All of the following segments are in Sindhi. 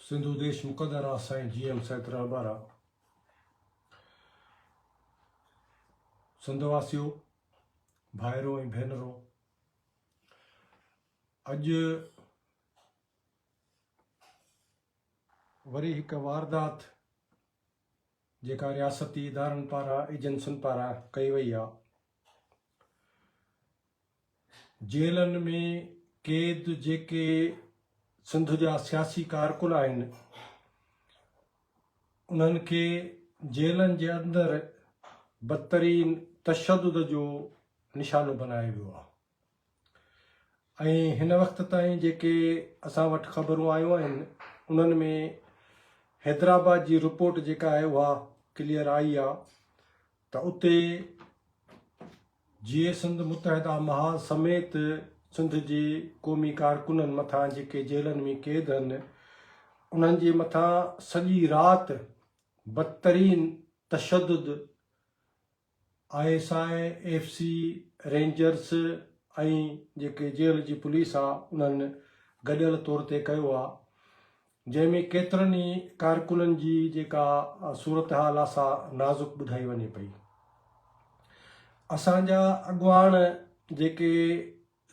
سنڌو ديش مقدر آ سائين جي ايم سيد رهبر آ. سنڌ واسيو، ڀائرو ۽ ڀينرو، اڄ وري هڪ واردات جيڪا رياستي ادارن پاران ايجنسين پاران ڪئي وئي آ. جيلن ۾ قيد جيڪي سنڌ جا سياسي ڪارڪن آهن انهن کي جيلن جي اندر بدترين تشدد جو نشانو بنايو ويو آهي ۽ هن وقت تائين جيڪي اسان وٽ خبرون آيون آهن انهن ۾ حيدرآباد جي رپورٽ جيڪا آهي اها ڪليئر آئي آهي ته اتي جيئي سنڌ متحده محاذ سميت سنڌ جي قومي ڪارڪنن مٿان جيڪي جيلن ۾ قيد هن انهن جي مٿان سڄي رات بدترين تشدد I S I, F C, rangers ۽ جيڪي جيل جي پوليس آ انهن گڏيل طور تي ڪيو آ جنهن ۾ ڪيترن ئي ڪارڪنن جي جيڪا صورتحال آ سا نازڪ ٻڌائي وڃي پئي. اسان جا اڳواڻ جيڪي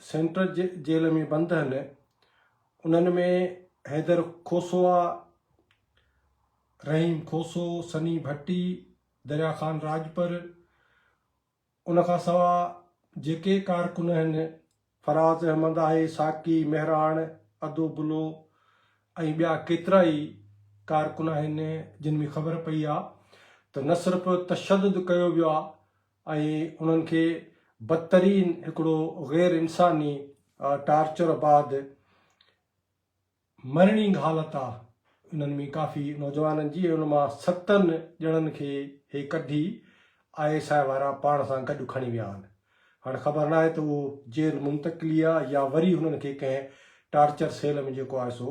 سينٽرل جيل ۾ بند هن انهن ۾ حيدر کوسو آ، رحيم کوسو، سني ڀٽي، دريا خان راڄپر، ان کان سواء جيڪي ڪارڪن آهن، فراز احمد آهي، ساقي، مهراڻ، ادو بلو ۽ ٻيا ڪيترائي ڪارڪن آهن جن ۾ خبر پئي آ ته نه صرف تشدد ڪيو ويو آ ۽ انهن کي بدترين هڪڙو غير انساني ٽارچر بعد مرڻينگ حالت آ انهن ۾ ڪافي نوجوانن جي ۽ ان مان ستن ڄڻن کي هي ڪڍي I S I وارا پاڻ سان گڏ کڻي ويا آهن. هاڻ خبر ناهي ته اهو جيل منتقلي آ يا وري هنن کي ڪنهن ٽارچر سيل ۾ جيڪو آهي سو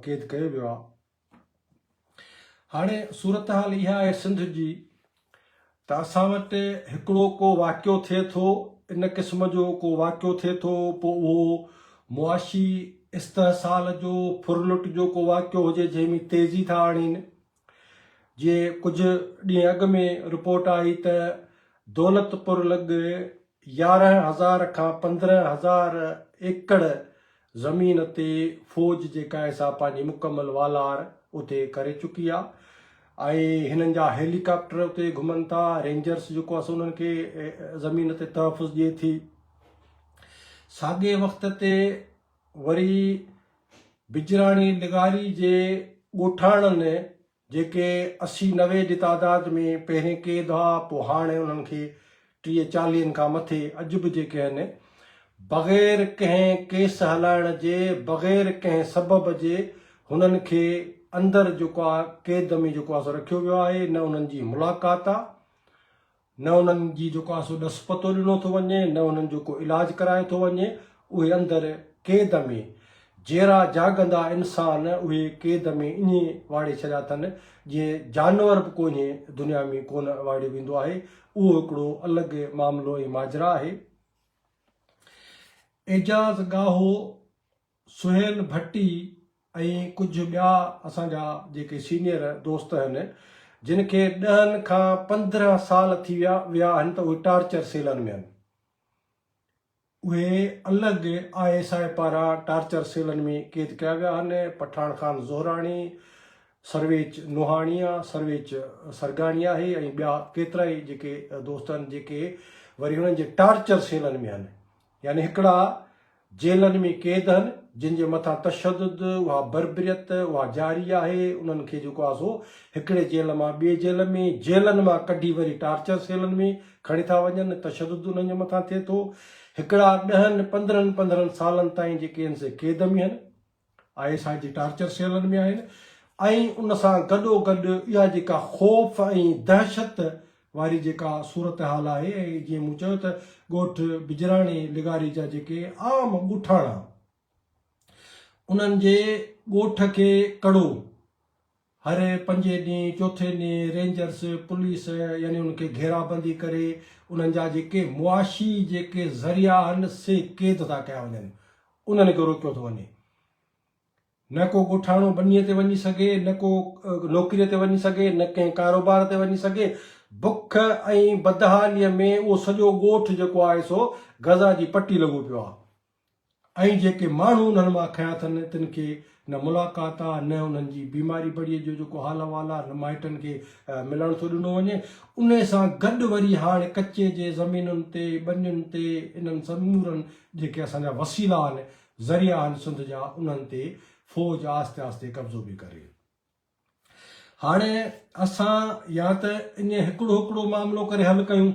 قيد ڪيو ويو آ. هاڻي صورتحال اها آهي سنڌ جي ته اسان وٽ هڪڙو ڪو واقعو ٿئي ٿو ان قسم جو ڪو واقعو ٿئي ٿو پوء اهو معاشي استحصال جو ڦرلٽ جو ڪو واقعو هجي جنهن ۾ تيزي ٿا آڻين جيئن ڪجهه ڏينهن اڳ ۾ رپورٽ آئي ته دولتپور لڳ 11 هزار کان 15 هزار ايڪڙ زمين تي فوج جيڪا آهي سا پنهنجي مڪمل والار اتي ڪري چڪي آهي ۽ هنن جا هيليڪاپٽر اتي گهمن ٿا، رينجرس جيڪو آهي سو انهن کي زمين تي تحفظ ڏئي ٿي. ساڳئي وقت تي وري بجراڻي لغاري جي ڳوٺاڻن جيڪي 80 90 جي تعداد ۾ پهرين قيد هئا پوء هاڻي انهن کي 30 چاليهن کان مٿي اڄ به جيڪي آهن بغير ڪنهن ڪيس هلائڻ جي بغير ڪنهن سبب جي هنن کي اندر جيڪو آهي قيد ۾ جيڪو آهي سو رکيو ويو آهي نه انهن جي ملاقات آهي نه انهن جي جيڪو آهي سو ڏس پتو ڏنو ٿو وڃي، نه انهن جو ڪو علاج ڪرايو ٿو وڃي، اهي اندر قيد ۾ جيئرا جاڳندا انسان اهي قيد ۾ ائين واڙي ڇڏيا اٿن جيئن جانور به ڪونهي دنيا ۾ ڪونه واڙيو ويندو آهي، اهو هڪڙو الڳ معاملو ۽ ماجرا آهي. اعجاز ڳاهو سهيل ڀٽي ۽ ڪجهه ٻيا اسان جا جيڪي سينيئر دوست آهن جن کي ڏهن کان 15 سال ٿي ويا ويا آهن ته اهي ٽارچر سيلن ۾ آهن. اهي الڳ I S I پاران ٽارچر سيلن ۾ قيد ڪيا ويا آهن. پٺاڻ خان زهراڻي، سرويچ نوحاڻي سرويچ سرگاڻي آهي ۽ ٻيا ڪيترائي جيڪي دوست آهن جيڪي وري هنن جي ٽارچر سيلن ۾ آهن. يعني هڪڙا جيلن ۾ قيد هن، جن جي مٿان تشدد، اها بربريت، اها جاري آهي، انهن کي جيڪو آهي سو هڪڙي جيل مان ٻئي جيل ۾، جيلن مان ڪڍي وري ٽارچر سيلن ۾ کڻي ٿا وڃن، تشدد انهن جي مٿان ٿئي ٿو. هڪڙا ڏهن، پندرهن پندرهن سالن تائين جيڪي آهن سي قيد ۾ هن. I S I جي ٽارچر سيلن ۾ آهن ۽ ان سان گڏو گڏ اها جيڪا خوف ۽ دهشت واري جيڪا صورتحال آهي ۽ جيئن مون چيو ته ڳوٺ بجراڻي لغاري جا جيڪي عام ڳوٺاڻا انهن جي ڳوٺ کي ڪڙو هر پنجين ڏينهن چوٿين ڏينهن رينجرس پوليس يعني انهن کي گهيرابندي ڪري انهن جا جيڪي معاشي جيڪي ذريعا آهن سي قيد ٿا ڪيا وڃن انهن کي روڪيو ٿو وڃي. نه ڪو ڳوٺاڻو ٻنيء تي وڃي سگهي، نه ڪو نوڪريء تي وڃي سگهي، نه ڪنهن ڪاروبار تي وڃي سگهي. بک ۽ بدحاليء ۾ اهو سڄو ڳوٺ جيڪو آهي سو غزه جي پٽي لڳو پيو آهي ۽ جيڪي ماڻهو انهن مان کنيا اٿن تن کي نه ملاقات آهي، نه انهن جي بيماري بڙيء جو جيڪو حال احوال آهي، نه مائٽن کي ملڻ ٿو ڏنو وڃي. انهي سان گڏ وري هاڻ ڪچي جي زمينن تي، ٻنين تي، انهن سمورن جيڪي اسان جا وسيلا آهن، ذريعا آهن سنڌ جا انهن تي فوج آهستي آهستي قبضو پئي ڪري. هاڻي اسان يا ته ائين هڪڙو هڪڙو معاملو ڪري حل ڪيون،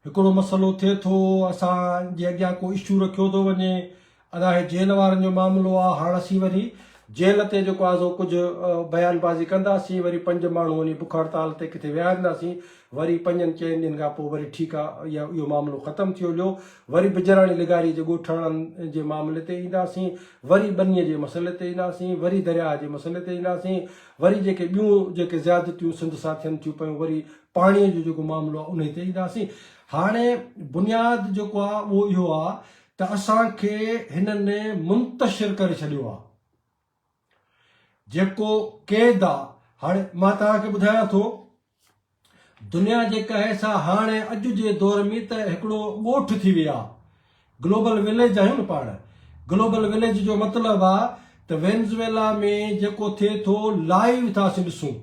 هڪڙو مسئلو ٿئي ٿو اسان جي اڳيان ڪو اشو رکيو ٿو وڃي، ادا هي جيل وارن جو معاملو آ هاڻ اسين وري جيل تي جيڪو آ سو ڪجهه بيان بازي ڪنداسين وري پنج ماڻهو وڃي بک هڙتال تي ڪٿي ويهارينداسين وري پنجن چئن ڏينهن کان پوء وري ٺيڪ آ يا اهو معاملو ختم ٿي هليو وري بجراڻي لغاري جي ڳوٺاڻن جي معاملي تي اينداسين وري ٻنيء جي مسئلي تي اينداسين وري درياهه جي مسئلي تي اينداسين وري جيڪي ٻيون جيڪي زيادتيون سنڌ سان ٿين ٿيون پيون وري پاڻيء جو جيڪو معاملو آ انهي تي اينداسين هاڻي بنياد جيڪو آ اهو اهو آ ته اسان کي هنن منتشر ڪري ڇڏيو آ. جيڪو قيد آ. هاڻي مان توهان کي ٻڌايان ٿو دنيا جيڪا آهي سا هاڻي اڄ جي دور ۾ ته هڪڙو ڳوٺ ٿي وئي آ. گلوبل وليج آهيون نه پاڻ. گلوبل وليج جو مطلب آ ته وينزويلا ۾ جيڪو ٿئي ٿو لائيو ٿا اسين ڏسون.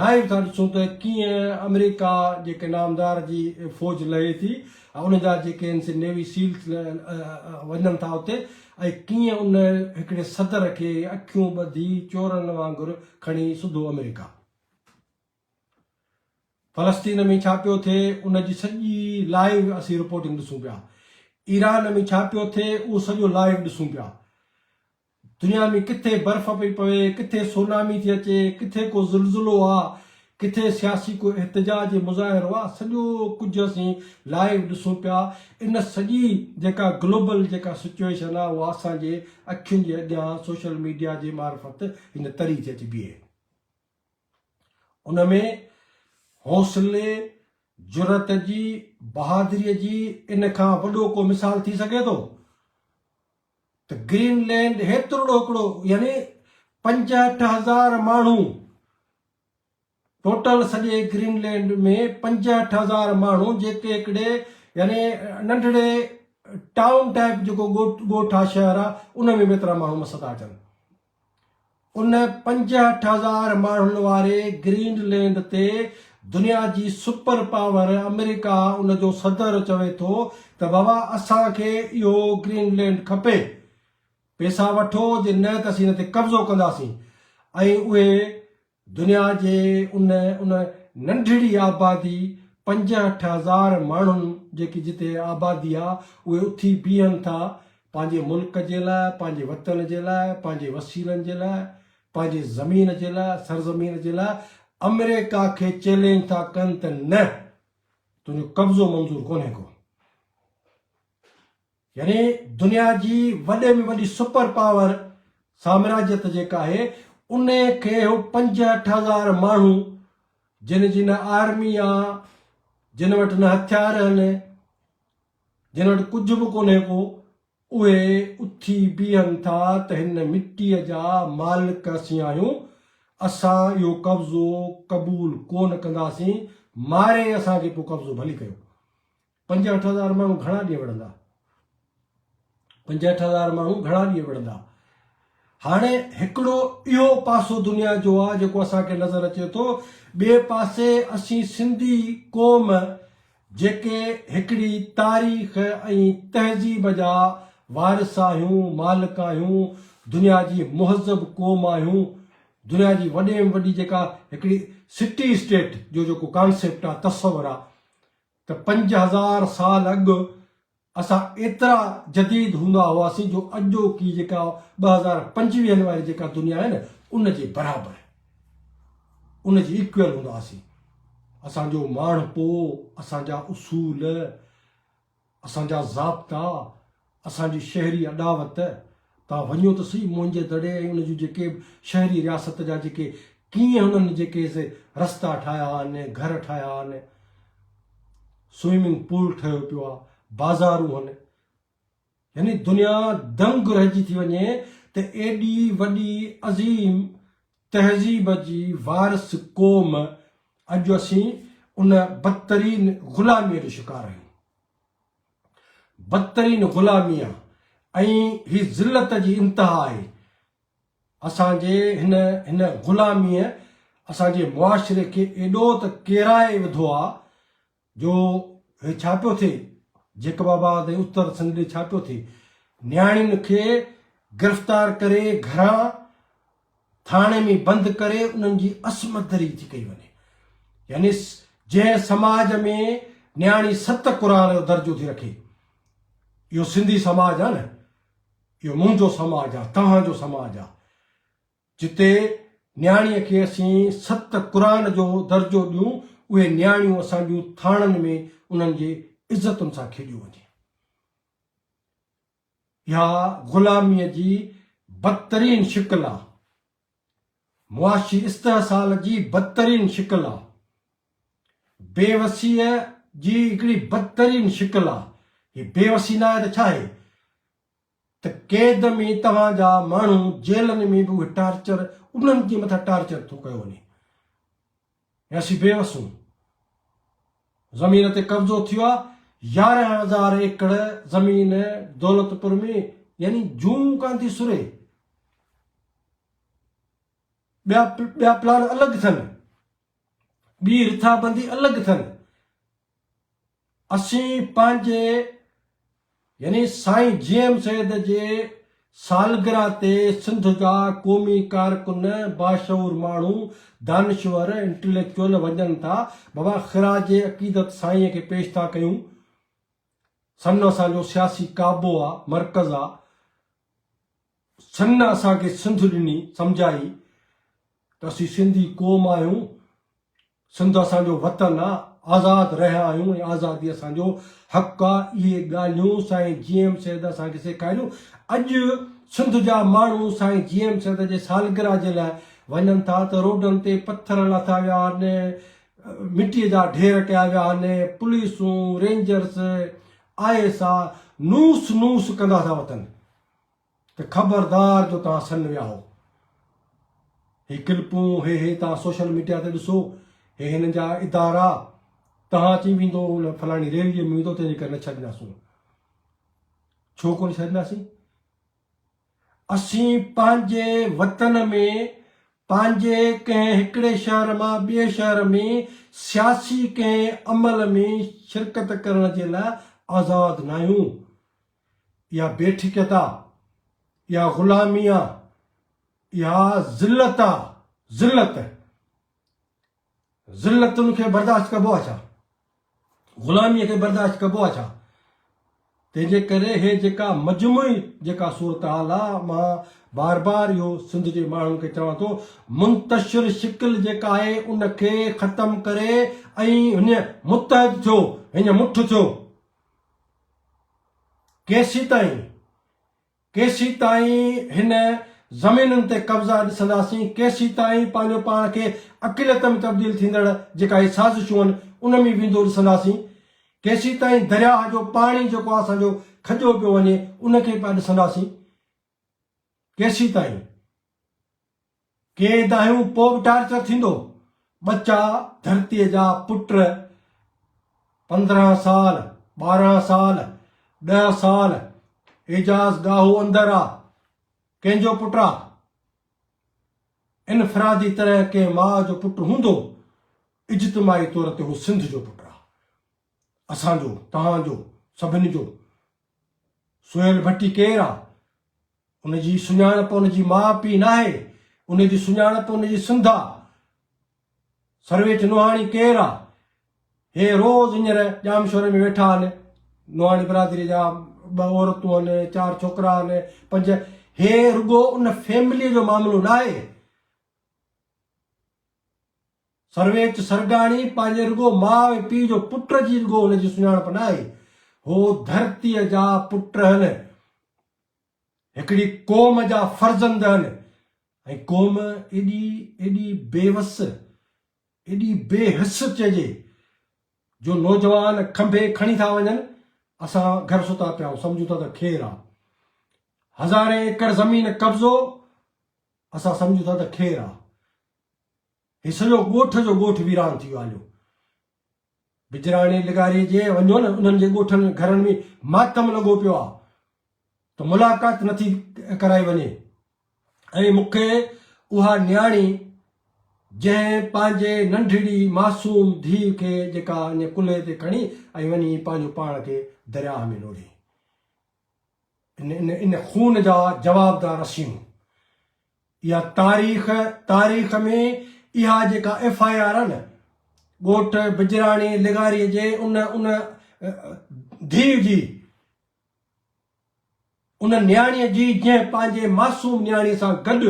لائيو ٿا ڏسون ته ڪيئن آمريڪا جيڪي نامدار جي فوج لهي ٿي ۽ ان جا جيڪي آهن سي نيوي سيلز وڃن ٿا اتي ۽ ڪيئن ان هڪڙي صدر کي اکيون ٻڌي چورن وانگر کڻي سڌو آمريڪا. فلسطين ۾ ڇا پيو ٿئي ان جي سڄي لائيو اسين رپورٽنگ ڏسون پيا. ايران ۾ ڇا پيو ٿئي اهو سڄو لائيو ڏسون پيا. دنيا ۾ ڪٿي برف پئي پوي، ڪٿي سونامي ٿي اچي، ڪٿي ڪو زلزلو آ، ڪٿي سياسي ڪو احتجاج مظاهرو آ، سڄو ڪجهه اسين لائيو ڏسون پيا. ان سڄي جيڪا گلوبل جيڪا سچوئيشن آ اها اسان جي اکين جي اڳيان سوشل ميڊيا جي معرفت هن تري ٿي اچي بيهي. ان ۾ حوصلي، جرئت جي، بهادريء جي ان کان وڏو ڪو مثال ٿي سگهي ٿو؟ ته گرين لينڊ هيترڙو هڪڙو يعني 65 هزار ماڻهو ٽوٽل سڄي گرين لينڊ ۾ 65 هزار ماڻهو جيڪي هڪڙي يعني ننڍڙي ٽائون ٽائپ جيڪو ڳوٺ ڳوٺ آ شهر آ ان ۾ به ايترا ماڻهو مس ٿا اچن ان 65 هزار ماڻهن واري گرين لينڊ تي دنيا جي سپر پاور آمريڪا ان جو صدر چوي ٿو ته بابا اسان کي اهو گرين لينڊ کپي پيسا وٺو جي نه ته اسين ان تي قبضو ڪنداسين ۽ اهي دنيا جي ان ان ننڍڙي آبادي 65 هزار ماڻهن جيڪي جتي آبادي آ اهي اٿي بيهن ٿا پنهنجي ملڪ جي لاء، پنهنجي وطن جي لاء، پنهنجي وسيلن جي لاء، پنهنجي زمين جي لاء، سرزمين جي لاء آمريڪا کي چئلينج ٿا ڪن ته نه تنهنجو قبضو منظور ڪونهي ڪو. يعني دنيا جي وڏي ۾ وڏي سپر پاور سامراجيت جيڪا آهي ان کي هو 65 هزار ماڻهو جن جي نه آرمي آ، جن وٽ نه هٿيار آهن، جن وٽ ڪجهه به ڪونهي ڪو، اهي اٿي بيهن ٿا ته هن مٽيء جا مالڪ اسين آهيون، اسان اهو قبضو قبول ڪونه ڪنداسين، ماري اسان کي پوء قبضو ڀلي ڪيو. 65 هزار ماڻهو گهڻا ڏينهن وڙهندا؟ 65 هزار ماڻهو گهڻا ڏينهن وڙهندا؟ هاڻي هڪڙو اهو پاسو دنيا جو آ جيڪو اسان کي نظر اچي ٿو، ٻئي پاسي اسين سنڌي قوم جيڪي هڪڙي تاريخ ۽ تهذيب جا وارث آهيون، مالڪ آهيون، دنيا جي مهذب قوم آهيون، دنيا جي وڏي ۾ وڏي جيڪا هڪڙي سٽي اسٽيٽ جو جيڪو ڪانسيپٽ آ، تصور آ ته 5000 سال اڳ اسان ايترا جديد هوندا هئاسين جو اڄوڪي جيڪا 2025 واري جيڪا دنيا آهي نه ان جي برابر ان جي ايڪوئل هوندا هئاسين. اسان جو ماڻهپو، اسان جا اصول، اسان جا ضابطا، اسان جي شهري اڏاوت، توهان وڃو ته سهي موهن جي دڙي ۽ ان جون جيڪي به شهري رياست جا جيڪي ڪيئن هنن جيڪي سي رستا ٺاهيا آهن، گهر ٺاهيا آهن، سوئمنگ پول ٺهيو پيو آهي، بازارون هن، يعني دنيا دنگ رهجي ٿي وڃي ته ايڏي وڏي عظيم تهذيب جي وارث قوم اڄ اسين ان بدترين غلاميء جو شڪار آهيون. بدترين غلامي آ ۽ هي ذلت جي انتها آهي. اسان جي هن هن غلاميء اسان جي معاشري کي ايڏو ته ڪيرائي وڌو آ جو هي ڇا پيو ٿئي جيڪب آباد ۽ اتر سنڌ ڏي ڇا پيو ٿئي نياڻين کي گرفتار ڪري گهران ٿاڻي ۾ بند ڪري انهن جي عصمت دري ٿي ڪئي وڃي يعني جنهن سماج ۾ نياڻي ست قرآن جو درجو ٿي رکي اهو سنڌي سماج آ نه اهو منهنجو سماج آ توهان جو سماج آ جتي نياڻيء کي اسين ست قرآن جو درجو ڏيون، اهي نياڻيون اسان جون ٿاڻن ۾ انهن جي عزتن سان کيڏيو وڃي. اها غلاميء جي بدترين شڪل آ. معاشي استحصال جي بدترين شڪل آ. بيوسيء جي هڪڙي بدترين شڪل آ. هي بيوسي ناهي ته ڇا آهي؟ ته قيد ۾ توهان جا ماڻهو جيلن ۾ به اهي ٽارچر انهن جي مٿان ٽارچر ٿو ڪيو وڃي ۽ اسين بي وسون زمين تي قبضو ٿيو آ 11000 ايڪڙ زمين دولتپور ۾ يعني جون ڪان ٿي سري ٻيا ٻيا پلان الڳ ٿن ٻي رٿابندي الڳ ٿن اسين پنهنجي يعني سائين جي ايم سيد جي سالگرهه تي سنڌ جا قومي ڪارڪن، باشعور ماڻهو، دانشور، انٽليڪچوئل وڃن ٿا، بابا خراج عقيدت سائينء کي پيش ٿا ڪيون. سن اسان جو سياسي ڪعبو آ، مرڪز آ. سن اسان کي سنڌ ڏني، سمجهائي ته اسين سنڌي قوم آهيون، سنڌ اسان جو وطن آ، آزاد رهيا آهيون ۽ آزادي اسان جو حق آ، اهي ڳالهيون سائين جي ايم سيد اسان کي سيکاريون، اڄ سنڌ جا ماڻهو سائين جي ايم سيد جي سالگرهه جي لاء وڃن ٿا ته روڊن تي پٿر لاٿا ويا آهن، مٽي جا ڍير ڪيا ويا آهن، پوليسون، رينجرس، I S I نوس نوس ڪندا ٿا وتن. ته خبردار جو توهان سن ويا هو. هي ڪلپون هي هي توهان سوشل ميڊيا تي ڏسو هي هنن جا ادارا توهان چي ويندو ان فلاڻي ريلي ۾ ويندو تنهنجي ڪري نه ڇڏينداسون. ڇو ڪونه ڇڏينداسين؟ اسين پنهنجي وطن ۾ پنهنجي ڪنهن هڪڙي شهر مان ٻئي شهر ۾ سياسي ڪنهن عمل ۾ شرڪت ڪرڻ جي لاء آزاد ناهيون. اها بيٺڪيت آ، اها غلامي آ، اها ذلت آ، ذلت. ذلتن کي برداشت ڪبو آ ڇا؟ غلاميء کي برداشت ڪبو آ ڇا؟ تنهن جي ڪري هي جيڪا مجموعي جيڪا صورتحال آ، مان بار بار اهو سنڌ جي ماڻهن کي چوان ٿو، منتشر شڪل جيڪا آهي ان کي ختم ڪري ۽ هن متحد ٿيو، هن مٺ ٿيو. ڪيسيتائين ڪيسيتائين هن زمينن تي قبضا ڏسنداسين، ڪيسيتائين پنهنجو پاڻ کي اقليت ۾ تبديل ٿيندڙ جيڪا هي سازشون آهن ان ۾ ويندو ڏسنداسين، ڪيسيتائين درياهه جو پاڻي جيڪو اسان جو کڄيو پيو وڃي ان کي پيا ڏسنداسين، ڪيسيتائين. قيد آهيون پوء به ٽارچر ٿيندو. ٻچا ڌرتيء جا پٽ 15 سال، 12 سال، ڏهه سال اعجاز ڳاهو اندر آ، ڪنهن جو پٽ آ؟ انفرادي طرح ڪنهن ماء جو پٽ هوندو، اجتماعي طور تي هو سنڌ جو پٽ آ. اسان جو، توهان جو، سڀني جو. سهيل ڀٽي ڪير آ؟ ان جي سڃاڻپ ان جي ماء پيء ناهي، ان جي سڃاڻپ ان جي سنڌ آ. سرويچ نوحاڻي ڪير آ؟ هي روز هينئر ڄامشوري ۾ ويٺا آهن، نوحاڻي برادري جا ٻه عورتون آهن، چار ڇوڪرا آهن، پنج، هي رڳو ان فيمليء جو معاملو ناهي. سرويچ سرگاڻي پنهنجي رڳو ماء ۽ پيء جو پٽ جي رڳو هن جي سڃاڻپ ناهي، هو ڌرتيء جا پٽ هن، هڪڙي قوم جا فرزند هن ۽ قوم ايڏي ايڏي بيوس، ايڏي بي حس چئجي جو نوجوان کنڀي کڻي ٿا وڃن، اسان گهر ستا پيا آهيون، سمجهون ٿا ته خير آ. هزارين ايڪڙ زمين قبضو، اسان سمجهون ٿا ته خير آ. هي سڄو ڳوٺ جو ڳوٺ ويران ٿي ويو آ هليو. بجراڻي لغاري جي وڃو نه انهن جي ڳوٺن گهرن ۾ ماتم لڳو پيو آ ته ملاقات نٿي ڪرائي وڃي ۽ مون کي اها نياڻي جنهن پنهنجي ننڍڙي معصوم ڌيء کي جيڪا ان ڪلهي تي کڻي ۽ وڃي پنهنجو پاڻ کي درياهه ۾ لوڙهي ان ان ان خون جا جوابدار اسين اها تاريخ تاريخ ۾ اها جيڪا ايف I R آهي نه ڳوٺ بجراڻي لغاري جي ان ان ڌيء جي ان نياڻي جي جنهن پنهنجي معصوم نياڻي سان گڏ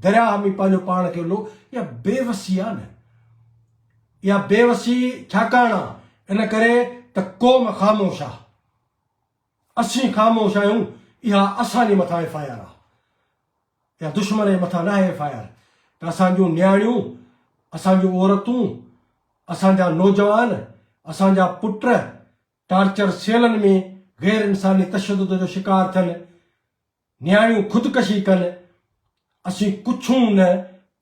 درياهه ۾ پنهنجو پاڻ کي لو اها بيوسي آهي نه اها بيوسي ڇاڪاڻ آ ان ڪري ته قوم خاموش آ اسين خاموش آهيون اها اسان جي مٿان ايف I R آ اها دشمن جي مٿان ناهي ايف I R ته اسان جون نياڻيون اسان جون عورتون اسان جا نوجوان اسان جا پٽ ٽارچر سيلن ۾ غير انساني تشدد جو شڪار ٿين نياڻيون خودڪشي ڪن اسين ڪڇون نه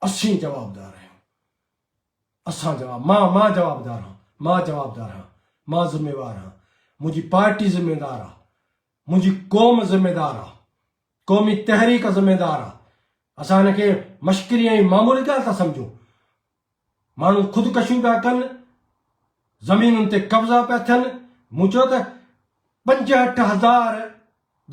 اسين جوابدار آهيون اسان جواب مان مان جوابدار هان مان جوابدار هان مان ذميوار هان منهنجي پارٽي ذميدار آ منهنجي قوم ذميدار آ قومي تحريڪ ذميدار آ اسان هن کي مشڪري ۽ معمولي ڳالهه ٿا سمجهون ماڻهو خودڪشيون پيا ڪن زمينن تي قبضا پيا ٿين مون چيو ته 65 هزار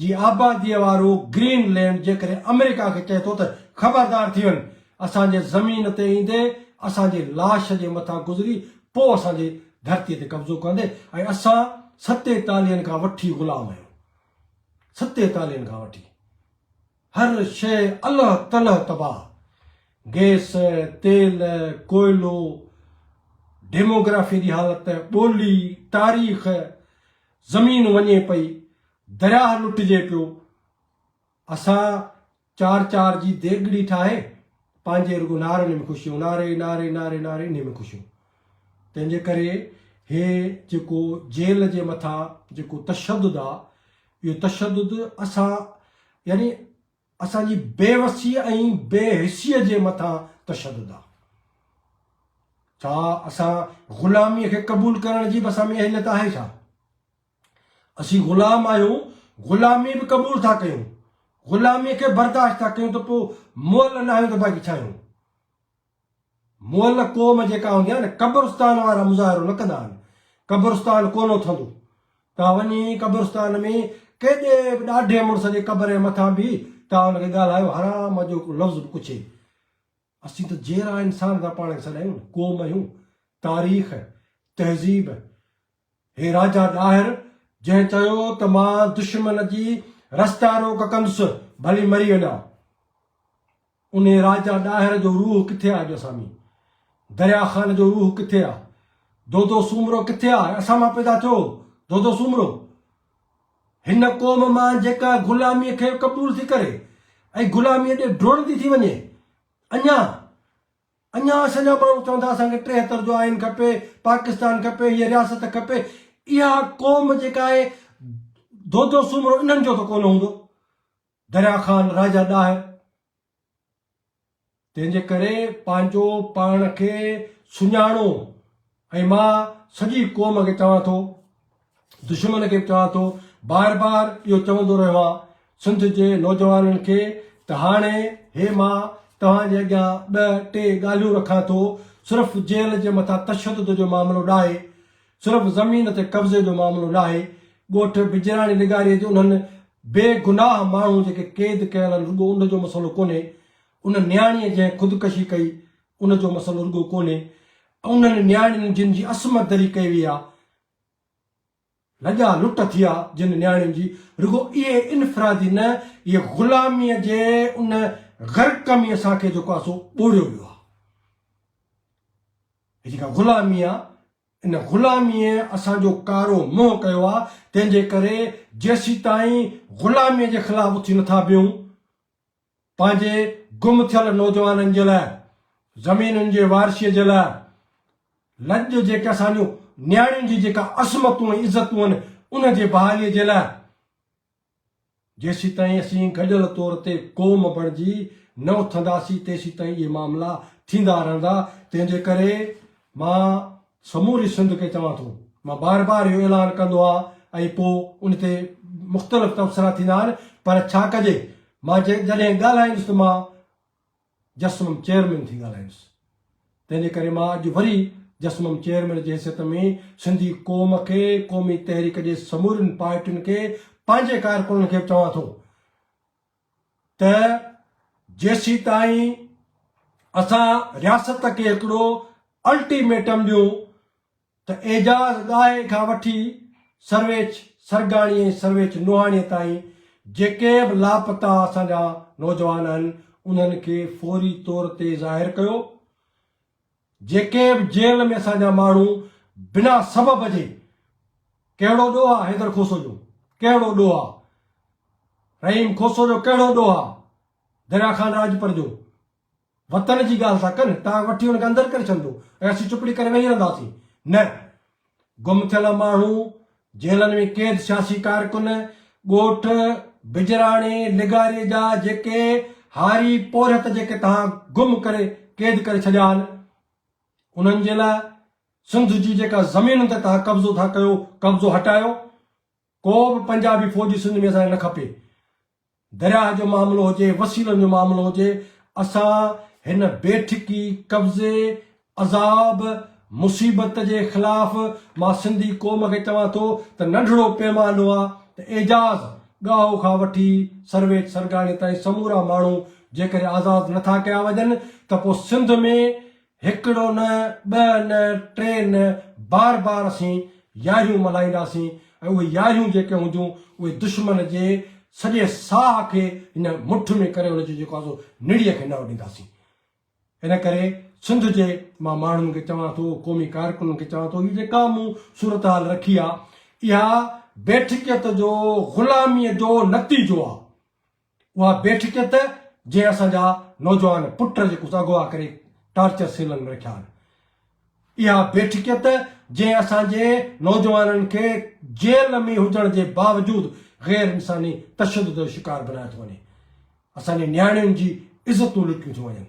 جي آباديء وارو گرين لينڊ جيڪڏهن آمريڪا کي چئي ٿو ته خبردار ٿي وڃ، اسان جي زمين تي ايندي اسان جي لاش جي مٿان گذري پوء اسان جي ڌرتيء تي قبضو ڪندي ۽ اسان ستيتاليهن کان وٺي غلام آهيون. ستيتاليهن کان وٺي. هر شيء الهه تلهه تباهه. گئس، تيل، ڪوئلو، ڊيموگرافيء جي حالت، ٻولي، تاريخ، زمين وڃي پئي، درياهه لٽجي پيو، اسان چار چار جي ديڳڙي ٺاهي پنهنجي رڳو نعرن ۾ خوش آهيون، نعري نعري نعري نعري انهي ۾ خوش آهيون. تنهن جي ڪري هي جيڪو جيل جي مٿان جيڪو تشدد آ اهو تشدد اسان يعني اسان جي بيوسي ۽ بي حسيء جي مٿان تشدد آ. ڇا اسان غلاميء کي قبول ڪرڻ جي به اسان ۾ اهليت آهي ڇا؟ اسين غلام آهيون، غلامي به قبول ٿا ڪيون، غلاميء کي برداشت ٿا ڪيون ته پوء مئل نه آهيون ته باقي ڇا آهيون؟ مئل قوم جيڪا هوندي آهي نه قبرستان وارا مظاهرو نه ڪندا آهن، قبرستان ڪونه اٿندو، توهان وڃي قبرستان ۾ ڪيڏي به ڏاڍي مڙس جي قبر جي مٿان بيهي توهان ان کي ڳالهايو حرام جو هڪ لفظ به ڪڇي. اسين ته جيئرا انسان ٿا پاڻ کي سڏايون نه، قوم آهيون، تاريخ، تهذيب، هي راجا ڏاهر جنهن چيو ته مان دشمن جي رستا روڪ ڪندس ڀلي مري وڃان. انهي راجا ڏاهر جو روح ڪٿي آ اڄ اسان ۾؟ دريا خان جو روح ڪٿي آ؟ دودو سومرو ڪٿي آ؟ اسان مان پيدا ٿيو هو دودو سومرو. هن قوم مان جيڪا غلاميء کي قبول ٿي ڪري ۽ غلاميء ڏي ڊوڙندي ٿي وڃي اڃا اڃا اسان جا ماڻهو چون ٿا اسان کي 73 جو آئين کپي، پاڪستان کپي، هيء رياست کپي. اها قوم جيڪا آهي دودو سومرو انهن جو ته ڪونه هوندو. دريا خان، راجا ڏاهر. تنهن جي ڪري پنهنجو پاڻ کي سڃاڻو ۽ مان سڄي قوم کي چوان ٿو، دشمن کي به چوان ٿو، بار بار اهو چوندو رهيو آهيان سنڌ جي نوجوانن کي ته هاڻي هي مان توهان جي اڳيان ٻه ٽي ڳالهيون رکان ٿو، صرف جيل جي مٿان تشدد جو معاملو ناهي، صرف زمين تي قبضي جو معاملو ناهي، ڳوٺ بجراڻي لغاري جي انهن بي گناهه ماڻهو جيڪي قيد ڪيل آهن رڳو ان جو مسئلو ڪونهي، ان نياڻيء جنهن خودڪشي ڪئي ان جو مسئلو رڳو ڪونهي، انهن نياڻين جن جي عصمت دري ڪئي وئي آ، لڄا لٽ ٿي آ جن نياڻين جي، رڳو اهي انفرادي نه، اهي غلاميء جي ان غرق ۾ اسان کي جيڪو آ سو ٻوڙيو ويو آ. هي جيڪا غلامي آ، ان غلاميء اسان جو ڪارو منهن ڪيو آ، تنهن جي ڪري جيسيتائين غلاميء جي خلاف اٿي نٿا بيهون، پنهنجي گم ٿيل نوجوانن جي لاء، زمينن جي وارثيء جي لاء، لڄ جيڪي اسان جون نياڻين جي جيڪا عصمتون ۽ عزتون آهن، ان جي بحاليء جي لاء. جيسيتائين اسين گڏيل طور تي قوم بڻجي نه اٿنداسين تيسيتائين اهي معاملا ٿيندا رهندا، تنهن جي ڪري مان سموري سنڌ کي چوان ٿو، مان بار بار اهو اعلان ڪندو آهيان ۽ پوء ان تي مختلف تبصرا ٿيندا آهن پر ڇا ڪجي مان جڏهن ڳالهائيندس ته مان جسمم چيئرمين ٿي ڳالهائيندس. تنهن جي ڪري مان اڄ وري جسمم چيئرمين جي حيثيت ۾ سنڌي قوم کي، قومي تحريڪ جي سمورين پارٽين کي، پنهنجي ڪارڪنن کي به چوان ٿو ته جيسيتائين اسان رياست کي هڪڙو الٽيميٽم ڏيون ته اعجاز ڳاهي کان وٺي سرويچ سرگاڻي ۽ سرويچ نوحاڻيء تائين جيڪي به لاپتا اسان جا نوجوان آهن انهن کي فوري طور تي ظاهر ڪيو. جيڪي به جيل ۾ اسان جا ماڻهو بنا سبب جي ڪهڙو ڏوهه آ حيدر کوسو جو ڪهڙو ڏوهه آ رحيم کوسو جو ڪهڙو ڏوهه آ دريا خان راڄپر جو وطن جي ڳالهه ٿا ڪن، توهان وٺي ان کي اندر ڪري ڇڏندو ۽ اسين چپڙي ڪري ويهي رهنداسين. نه. گم ٿيل ماڻهو، جيلن ۾ قيد سياسي ڪارڪن، ڳوٺ بجراڻي لغاري جا جيڪي هاري پورهيت جيڪي توهان گم ڪري قيد ڪري ڇڏيا آهن، انهن جي لاء سنڌ جي جيڪا زمينن تي توهان قبضو ٿا ڪيو، قبضو هٽايو. ڪو به پنجابي فوجي سنڌ ۾ اسان کي نه کپي. درياهه جو معاملو هجي، وسيلن جو معاملو هجي، اسان هن بيٺڪي، قبضي، عذاب، مصيبت جي خلاف مان سنڌي قوم کي چوان ٿو ته ننڍڙو پيمانو آ ته اعجاز ڳاهو کان وٺي سرويچ سرگاڻي تائين سمورا ماڻهو جيڪڏهن آزاد نٿا ڪيا وڃن ته پوء سنڌ ۾ هڪڙو نه، ٻه نه، ٽي نه، بار بار اسين يارهيون ملهائينداسين ۽ اهي يارهيون جيڪي هونديون اهي دشمن جي سڄي ساهه کي هن مٺ ۾ ڪري ان جي جيڪو آهي سو نڙيء کي نه اڏينداسين. ان ڪري سنڌ جي مان ماڻهن کي چوان ٿو، قومي ڪارڪنن کي چوان ٿو، هي جيڪا مون صورتحال رکي آهي اها بيٺڪيت جو غلاميء جو نتيجو آهي. اها بيٺڪيت جنهن اسان جا نوجوان پٽ جيڪو سو اغوا ڪري ٽارچر سيلن ۾ رکيا آهن. اها بيٺڪيت جنهن اسان جي نوجوانن کي جيل ۾ هجڻ جي باوجود غير انساني تشدد جو شڪار بنايو ٿو وڃي. اسان جي نياڻين جي عزتون لٽيون ٿيون وڃن.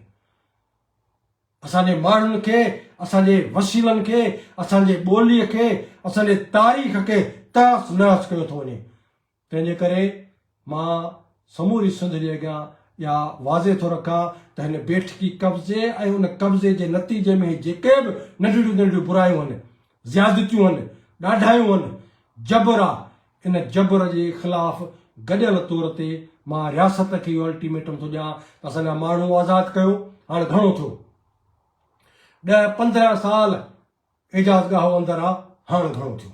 اسان جي ماڻهن کي، اسان جي وسيلن کي، اسان جي ٻوليء کي، اسان جي تاريخ کي تهس نهس ڪيو ٿو وڃي. تنهن جي ڪري مان سموري سنڌ جي اڳيان اها واضح ٿو رکان ته هن بيٺڪي قبضي ۽ ان قبضي جي نتيجي ۾ هي جيڪي به ننڍڙيون ننڍڙيون برايون هن، زيادتيون هن، ڏاڍايون هن، جبر آ، ان جبر جي خلاف گڏيل طور تي مان رياست کي اهو الٽيميٽم ٿو ڏيان ته اسان جا ماڻهو آزاد ڪيو، هاڻ گهڻو ٿيو. ڏهه 15 سال اعجاز ڳاهو اندر آ، هاڻ گهڻو ٿيو.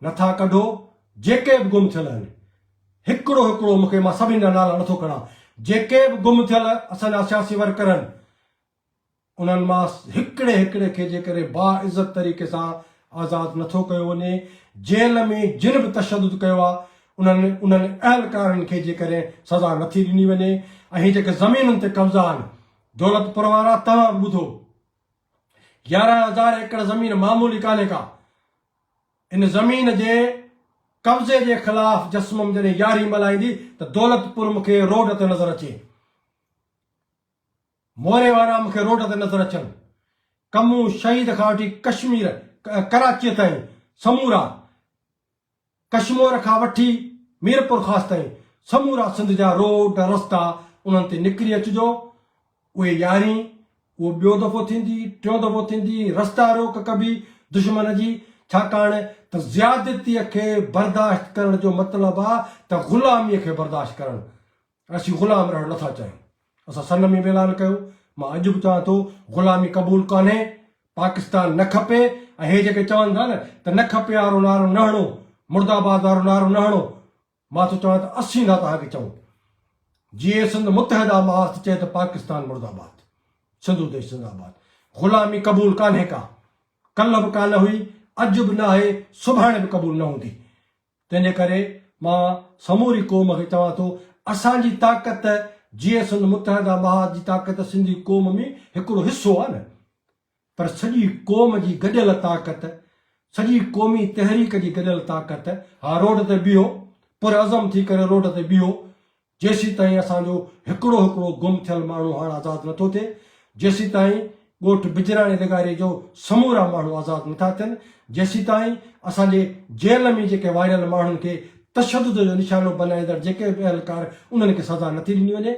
نٿا ڪڍو جيڪي به گم ٿيل آهن هڪڙو هڪڙو مونکي مان سڀني جا نالا نٿو کڻان جيڪي به گم ٿيل اسان جا سياسي ورڪر آهن انهن مان هڪڙي هڪڙي کي جيڪڏهن با عزت طريقي سان آزاد نٿو ڪيو وڃي جيل ۾ جن به تشدد ڪيو آهي انهن انهن اهلڪارن کي جيڪڏهن سزا نٿي ڏني وڃي ۽ هي جيڪي زمينن تي قبضا آهن دولت پور وارا توهان به ٻڌو 11000 ايڪڙ زمين معمولي ڪانهي ڪا ان زمين جي قبضي جي خلاف جسمم جڏهن يارهين ملهائيندي ته دولت پور مون کي روڊ تي نظر اچي. موري وارا مون کي روڊ تي نظر اچن. ڪمون شهيد کان وٺي ڪشمير ڪراچيء تائين سمورا ڪشمور کان وٺي ميرپورخاص تائين سمورا سنڌ جا روڊ رستا انهن تي نڪري اچجو. اهي يارهين، اهو ٻيو دفعو ٿيندي، ٽيون دفعو ٿيندي، رستا روڪ ڪبي دشمن جي، ڇاڪاڻ ته زيادتيء کي برداشت ڪرڻ جو مطلب آ ته غلاميء کي برداشت ڪرڻ. اسين غلام رهڻ نٿا چاهيون. اسان سن ۾ به اعلان ڪيو، مان اڄ به چوان ٿو، غلامي قبول ڪانهي، پاڪستان نه کپي ۽ هي جيڪي چون ٿا نه ته نه کپي وارو نعرو نه هڻو، مرده آباد وارو نعرو نه هڻو، مان ٿو چوان ته اسين ٿا توهان کي چئون جيئي سنڌ متحده محاذ ٿي چئي ته پاڪستان مرده آباد سنڌو ديش زنده آباد غلامي قبول ڪانهي ڪا ڪلهه به ڪانه هئي اڄ به ناهي سڀاڻي به قبول نه هوندي تنهن جي ڪري مان سموري قوم کي چوان ٿو اسان جي طاقت جيئي سنڌ متحده محاذ جي طاقت سنڌي قوم ۾ هڪڙو حصو آهي نه پر سڄي قوم جي گڏيل طاقت، سڄي قومي تحريڪ جي گڏيل طاقت، ها روڊ تي بيهو، پرعزم ٿي ڪري روڊ تي بيهو، جيسيتائين اسان جو هڪڙو هڪڙو گم ٿيل ماڻهو هاڻ آزاد نٿو ٿئي، جيسيتائين ڳوٺ بجراڻي لغاري جو سمورا ماڻهو آزاد نٿا ٿين، جيسيتائين اسان جي جيل ۾ جيڪي واڙيل ماڻهن کي تشدد جو نشانو بنائيندڙ جيڪي به اهلڪار انهن کي سزا نٿي ڏني وڃي،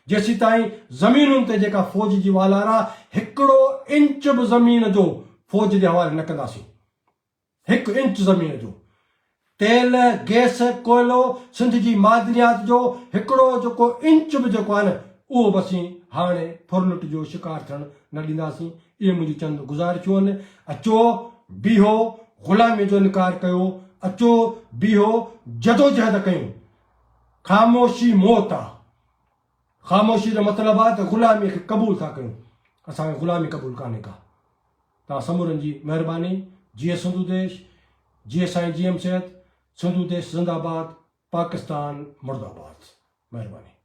جيسيتائين زمينن تي جيڪا فوج جي والار آ هڪڙو انچ به زمين جو فوج جي حوالي نه ڪنداسين. هڪ انچ زمين جو تيل، گئس، ڪوئلو، سنڌ جي معدنيات جو هڪڙو جيڪو انچ به جيڪو آهي نه اهو به اسين هاڻي ڦرلٽ جو شڪار ٿيڻ نه ڏينداسين. اهي منهنجون چند گذارشون آهن. اچو بيهو غلامي جو انڪار ڪيو، اچو بيهو جدوجهد ڪيون. خاموشي موت آ. خاموشي جو مطلب آهي ته غلامي کي قبول ٿا ڪيون. اسان کي غلامي قبول ڪانهي ڪا. توهان سمورن جي مهرباني جيئي سنڌو ديش جيئي سائين جي ايم سيد سنڌو ديش زنده آباد پاڪستان مرده آباد مهرباني.